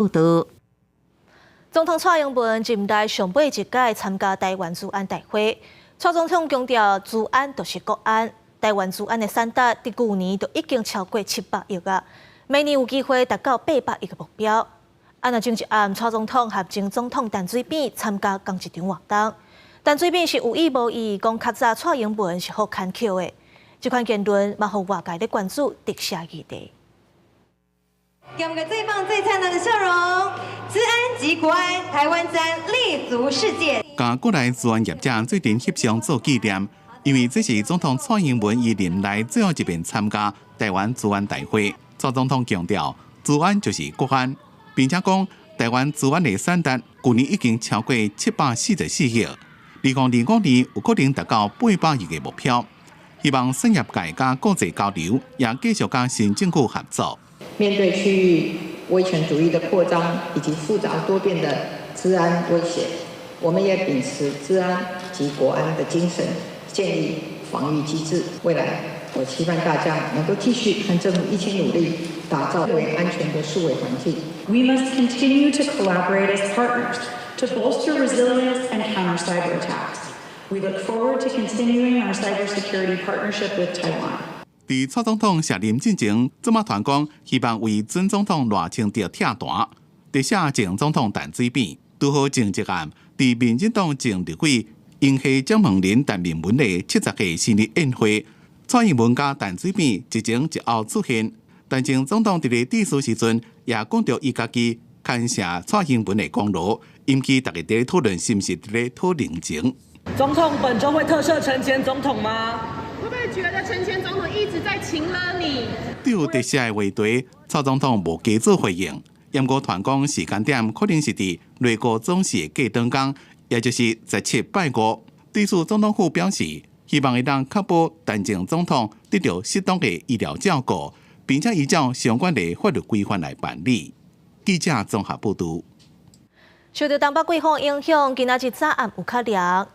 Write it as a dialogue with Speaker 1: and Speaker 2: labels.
Speaker 1: 報導。
Speaker 2: 總統蔡英文任內上尾一屆參加台灣資安大會，蔡總統強調，資安就是國安。台灣資安的產值，佇舊年就已經超過700億啊，明年有機會達到800億的目標。啊，若前一暗，蔡總統和前總統陳水扁參加仝一場活動，陳水扁是有意無意講較早蔡英文是予牽強的，這款言論嘛，予外界咧關注特赦議題。
Speaker 3: 給我們個最棒、最燦爛的笑容。資安即國安，台灣資安立足世界。
Speaker 4: 佮國內資安業者做陣翕相做紀念，因為這是總統蔡英文伊任內最後一遍參加台灣資安大會。蔡總統強調，資安就是國安，並且講台灣資安的產值，舊年已經超過744億，2025年有可能達到800億的目標。希望產業界佮國際交流，也繼續佮新政府合作。
Speaker 5: 面對區域威權主義的擴張以及複雜多變的資安威脅，我們也秉持資安即國安的精神，建立防禦機制。未來，我期盼大家能夠繼續和政府一起努力，打造更為安全的數位環境。
Speaker 6: We must continue to collaborate as partners to bolster resilience and counter cyber attacks. We look forward to continuing our cybersecurity partnership with Taiwan.
Speaker 4: 佇蔡總統卸任進前，走馬團講希望為準總統賴清德拆彈，特赦前總統陳水扁，拄好前一暗，佇民進黨前立委英系蔣夢麟陳明文的70歲生日宴會，蔡英文佮陳水扁一前一後出現。陳前總統佇咧致辭時陣，也講著伊家己牽涉蔡英文的功勞，引起大家佇咧討論是毋是佇咧討人情。
Speaker 7: 總統本週會特赦陳前總統嗎？
Speaker 8: 會不會覺得陳前總統一直在情勒你？
Speaker 4: 對於特赦的話題，蔡總統無加做回應。毋過傳講時間點可能是佇內閣總辭的隔當工，也就是17拜五。對此，總統府表示，希望會當確保陳前總統得到適當的醫療照顧，並且依照相關的法律規範來辦理。記者綜合報導。
Speaker 2: 受到東北季風影響，今仔日早暗有較涼。